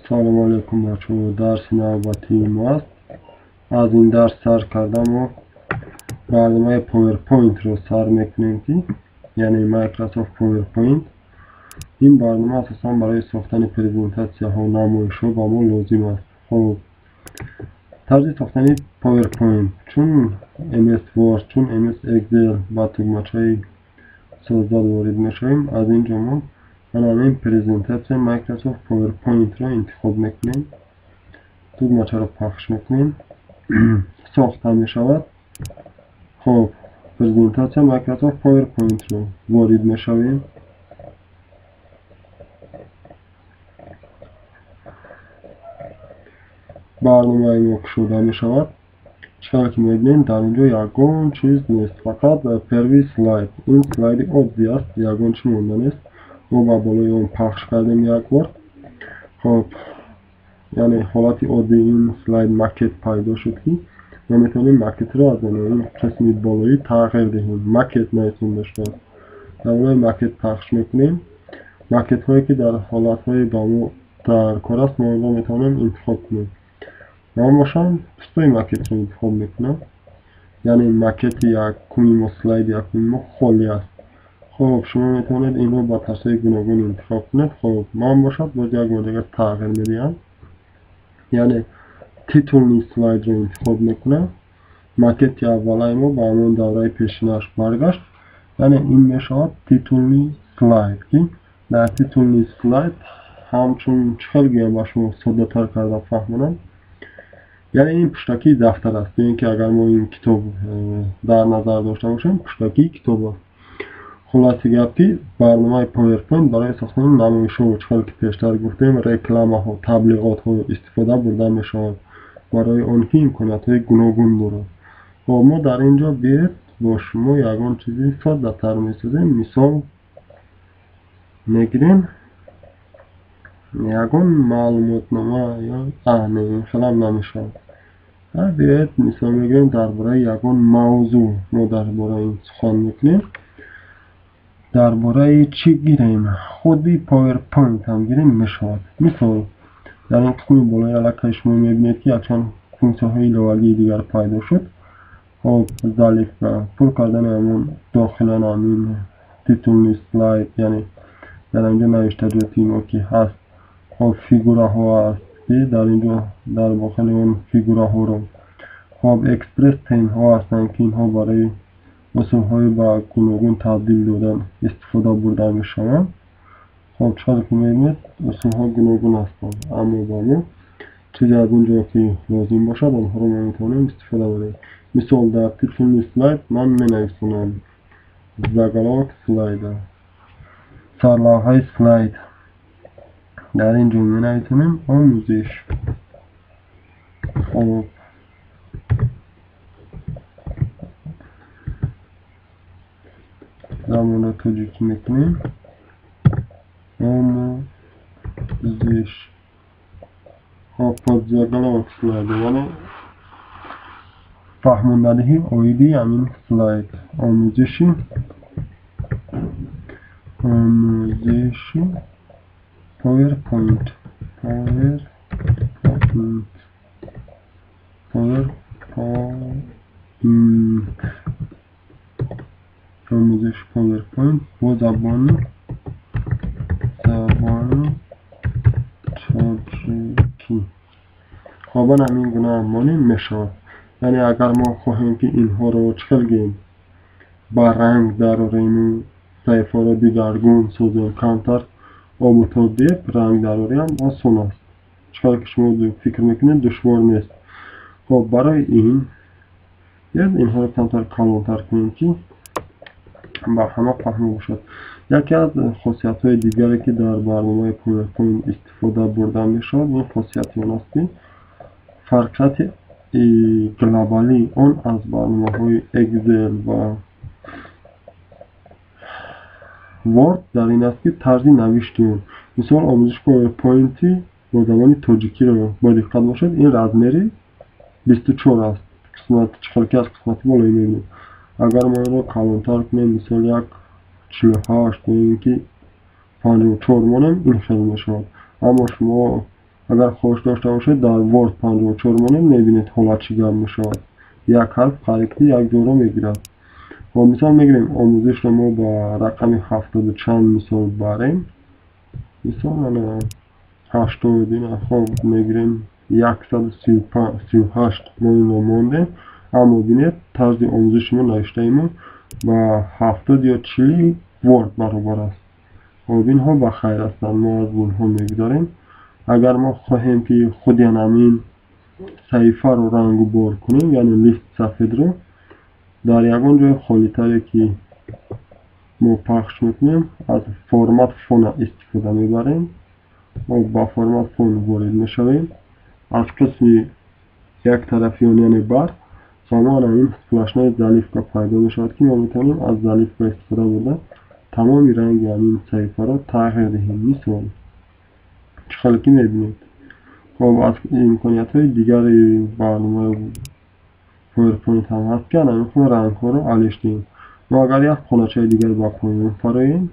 Салому алейкум бачаҳо, дарси навбатии мо аст. Аз ин дарс сар карда мо барномаи PowerPoint-ро сар мекунем, ки яъне Microsoft PowerPoint. Ин барнома асосан барои сохтани презентатсияҳо, намоишҳо ба мо лозим аст. Хоб, тарзи сохтани PowerPoint чун MS Word, чун MS Excel ба тугмачаи создать ворид мешавем. Аз ин ҷо мо ҳамин презентатсия Microsoft PowerPoint-ро интихоб мекунем, тугмачаро пахш мекунем, сохта мешавад. Хоб, презентатсия Microsoft PowerPoint-ро ворид мешавем. Барномаи мо кушода мешавад. Чӣ ки мебинем, дар ин ҷо ягон чиз нест, фақат первый слайд. Ин слайди оддӣ аст, ягон чиз монда нест. Мо ба болои он пахш кардем як бор. Хоб, яъне ҳолати оддии ин слайд макет пайдо шуд, ки мо метавонем макетро аз ин қисми болоӣ тағйир диҳем. Макет нависонда шудааст. Дар болои макет пахш мекунем. Макетҳое ки дар ҳолатҳои ба мо дар кор аст, мо онро метавонем интихоб кунем. Ман бошам пустои макетро интихоб мекунам. Яъне макети якуми мо, слайди якуми мо холӣ аст. Хоб, шумо метавонед инро ба тарзҳои гуногун интихоб кунед. Хоб, ман бошад боз як бор дигар тағйир медиҳам. Яъне титулни слайдро интихоб мекунам. Макети аввалаи мо ба ҳамон давраи пешинаш баргашт. Яъне ин мешавад титулни слайд, ки дар титулни слайд ҳамчун чӣ хел гӯям ба шумо соддатар карда фаҳмонам. Яъне ин пуштакии дафтар аст, ё ин ки агар мо ин китоб дар назар дошта бошем, пуштакии китоб аст. Хулоси гап ки барномаи PowerPoint барои сохтани намоишҳо, чӣ хел ки пештар гуфтем, рекламаҳо, таблиғотҳо истифода бурда мешавад, барои он ки имкониятҳои гуногун дорад. Хоб, мо дар ин ҷо биёед бо шумо ягон чизи соддатар месозем. Мисол мегирем ягон маълумотнома ё не, ин хелам намешавад. Биёед мисол мегирем дар бораи ягон мавзӯъ. Мо дар бораи ин сухан мекунем. Дар бораи чӣ гирем? Худи PowerPoint ҳам гирем мешавад. Мисол, дар ин қисми болои аллакай шумо мебинед, ки якчанд функсияҳои иловагии дигар пайдо шуд. Хоб, заливка, пур кардани ҳамон дохилан ҳамин титулни слайд, яъне дар инҷо навиштаҷоти мо ки ҳаст. Хоб, фигураҳо аст, ки дар инҷо дар дохили он фигураҳоро. Хоб, экспресс темҳо ҳастанд, ки инҳо барои усулҳои ба гуногун табдил додан истифода бурда мешаванд. Хоб, чӣ ки мебинед, усулҳо гуногун ҳастанд, аммо ба мо чизе аз он ҷо ки лозим бошад, онҳоро мо метавонем истифода барем. Мисол, дар титулни слайд ман менависонам заголовок слайда, сарлавҳаи слайд. Дар ин ҷо менависонем омӯзиш. Хоб, замонро тоҷикӣ мекунем. Омӯзиш. Хоб, подзаголовок слайда, яъне фаҳмондадиҳӣ оиди ҳамин слайд. Омӯзиши PowerPoint, PowerPoint, омӯзиши PowerPoint бо забони тоҷикӣ. Хоб, ҳамин гуна монем мешавад. Яъне агар мо хоҳем, ки инҳоро чӣ хел гӯем, ба ранг дарорему саҳифаро дигаргун созем, камтар обу тоб диҳем, ранг дарориам осон аст. Чӣ хел ки шумо фикр мекунед, душвор нест. Хоб, барои ин биёед инҳоро камтар калонтар кунем, ки ба ҳама фаҳмо бошад. Яке аз хосиятҳои дигаре, ки дар барномаи PowerPoint истифода бурда мешавад, ин хосияти он аст, ки фарқияти глобалии он аз барномаҳои Excel ва Word дар ин аст, ки тарзи навишти он. Мисол, омӯзиши PowerPoint бо забони тоҷикиро бо диққат бошед, ин размери 24 аст. Қисмат чӣ хел ки аз қисмати болоӣ мебинед. Агар мо инро калонтар кунем, мисол як 48 ё ин ки 54 монем, ин хел мешавад. Аммо шумо Агар хоҳиш дошта бошед, дар Word 54 монед, мебинед ҳолат чӣ гап мешавад. Як ҳарф қариб ки як ҷоро мегирад. Хоб, мисол мегирем, омӯзишро мо ба рақами 70 чанд мисол барем. Мисол ана 80 ина, хоб мегирем 138 мо инро мондем. Аммо бинед, тарзи омӯзиши мо, навиштаи мо ба 70 ё 40 Word баробар аст. Хоб, инҳо ба хайр ҳастанд, мо аз инҳо мегузарем. Агар мо хоҳем ки худи ҳамин саҳифаро рангу бор кунем, яъне лист сафедро дар ягон ҷои холитаре ки мо пахш мекунем, аз формат фона истифода мебарем. Мо ба формат фон ворид мешавем. Аз қисми як тарафи он, яъне бар, ба мо ҳамин сплошная заливка пайдо мешавад, ки мо метавонем аз заливка истифода бурда тамоми ранги ҳамин саҳифаро тағйир диҳем. Мисол чӣ хеле ки мебинед. Хоб, аз имкониятҳои дигари барномаи PowerPoint ҳам ҳаст, ки ана ҳамин рангҳоро алиш диҳем. Мо агар як хоначаи дигар ба поён фароем,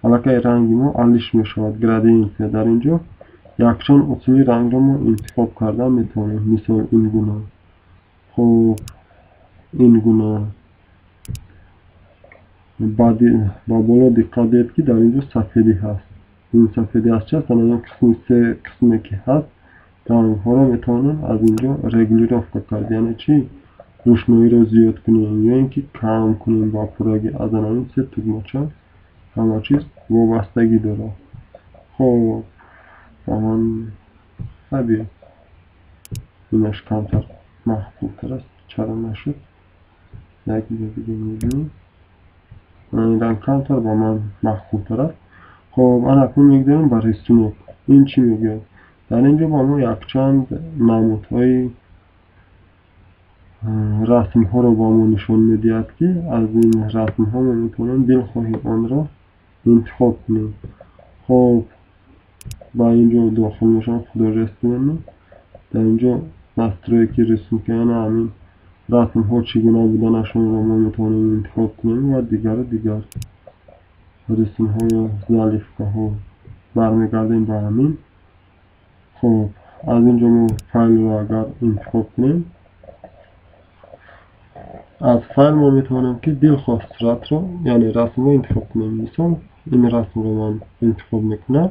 аллакай ранги мо алиш мешавад, градиенсия. Дар ин ҷо якчанд усули рангро мо интихоб карда метавонем. Мисол ин гуна, хоб, ин гуна. Ба боло диққат диҳед, ки дар ин ҷо сафедӣ ҳаст. Ин сафедӣ аз чи аст? Ана ин қисми се қисме ки ҳаст, рангҳоро метавонем аз ин ҷо регулировка кард, яъне чи рӯшноиро зиёд кунем ё ин ки кам кунем ба пуррагӣ. Аз ана ин се тугмача ҳама чиз вобастагӣ дорад. Хоб, ба ман ҳаби инаш камтар маҳбубтар аст. Чаро нашуд? Як бор дига мебинем. Ин ранг камтар ба ман маҳбубтар аст. Хоб, ана акнун мегузарем ба рисунок. Ин чӣ мегӯяд? Дар ин ҷо ба мо якчанд намудҳои расмҳоро ба мо нишон медиҳад, ки аз ин расмҳо мо метавонем дилхоҳи онро интихоб кунем. Хоб, ба ин ҷо дохил мешавам художественный. Дар ин ҷо настройки рисунка, яъне ҳамин расмҳо чӣ гуна буданашонро мо метавонем интихоб кунем ва дигару дигар рисмҳо ё заливкаҳо. Бармегардем ба ҳамин. Хоб, аз ин ҷо мо файлро агар интихоб кунем, аз файл мо метавонем ки дилхоҳ суратро, яъне расмро интихоб кунем. Мисол ин расмро ман интихоб мекунам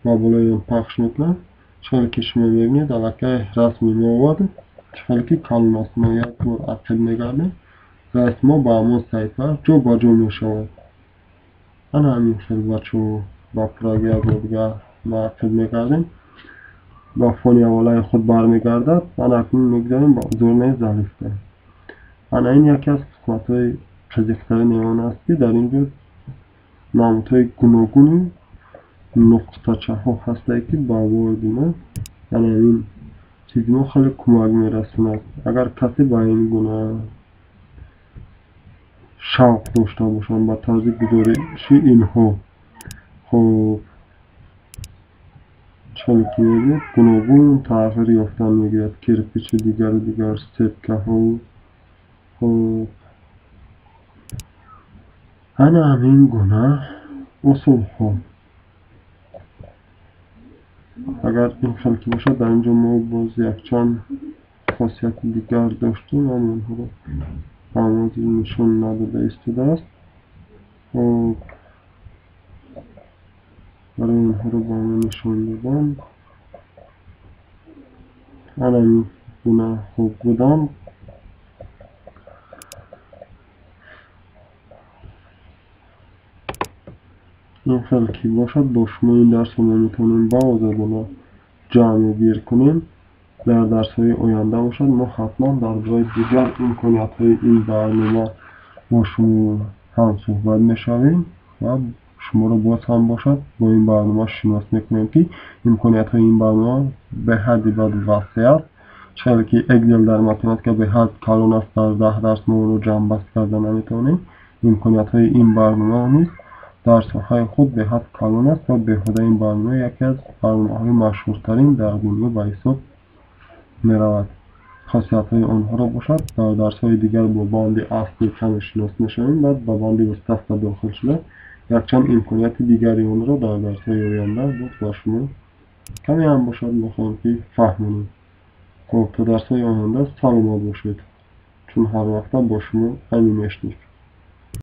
ва болои он пахш мекунам. Чӣ ки шумо мебинед, аллакай расми мо овард. Чӣ ки калон аст, мо як бор ақиб мегардем, расм мо ба ҳамон саҳифа ҷо ба ҷо мешавад. Ана ҳамин хел, бачаҳо, ба пуррагӣ як бор дигар ба ақиб мегардем, ба фони аввалаи худ бармегардад. Ана акнун мегузарем ба узорнаи заливка. Ана ин яке аз қисматҳои қизиқтарини он аст, ки дар ин ҷо намудҳои гуногуни нуқтачаҳо ҳастанд, ки ба ворди мо, яъне ҳамин чизи мо хеле кӯмак мерасонад. Агар касе ба ин гуна шавқ дошта бошанд ба тарзи гузориши инҳо, хоб, чӣ ки мебинед, гуногун тағйир ёфтан мегирад, кирпичи дигару дигар, сеткаҳо. Хоб, ана ҳамин гуна усулҳо. Агар ин хел ки бошад, дар ин ҷо мо боз якчанд хосияти дигар доштем, аммо онҳоро ба мо нишон надода истодааст. Хоб, барои онҳоро ба мо нишон додан ана ин гуна хуб буданд. Ин хел ки бошад, бо шумо ин дарсро мо метавонем ба озодона ҷамъу гир кунем. Дар дарсҳои оянда бошад, мо ҳатман дар бораи дигар имкониятҳои ин барнома бо шумо ҳамсӯҳбат мешавем ва шуморо боз ҳам бошад бо ин барнома шинос мекунем, ки имкониятҳои ин барнома беҳадди бад васеъ аст. Чӣ ки Excel дар математика беҳад калон аст, дар 10 дарс мо онро ҷамъбаст карда наметавонем. Имкониятҳои ин барнома низ дар соҳаи худ беҳад калон аст ва беҳуда ин барнома яке аз барномаҳои машҳуртарин дар дунё ба ҳисоб меравад. Хосиятҳои онҳоро бошад дар дарсҳои дигар бо банди аслӣ каме шинос мешавем, баъд ба банди выставка дохил шуда якчанд имконияти дигари онро дар дарсҳои оянда боз ба шумо Каме ҳам бошад, мехоҳем, ки фаҳмонем. Хуб, то дарсҳои оянда саломат бошед, чун ҳар вақта бо шумо Анимешник.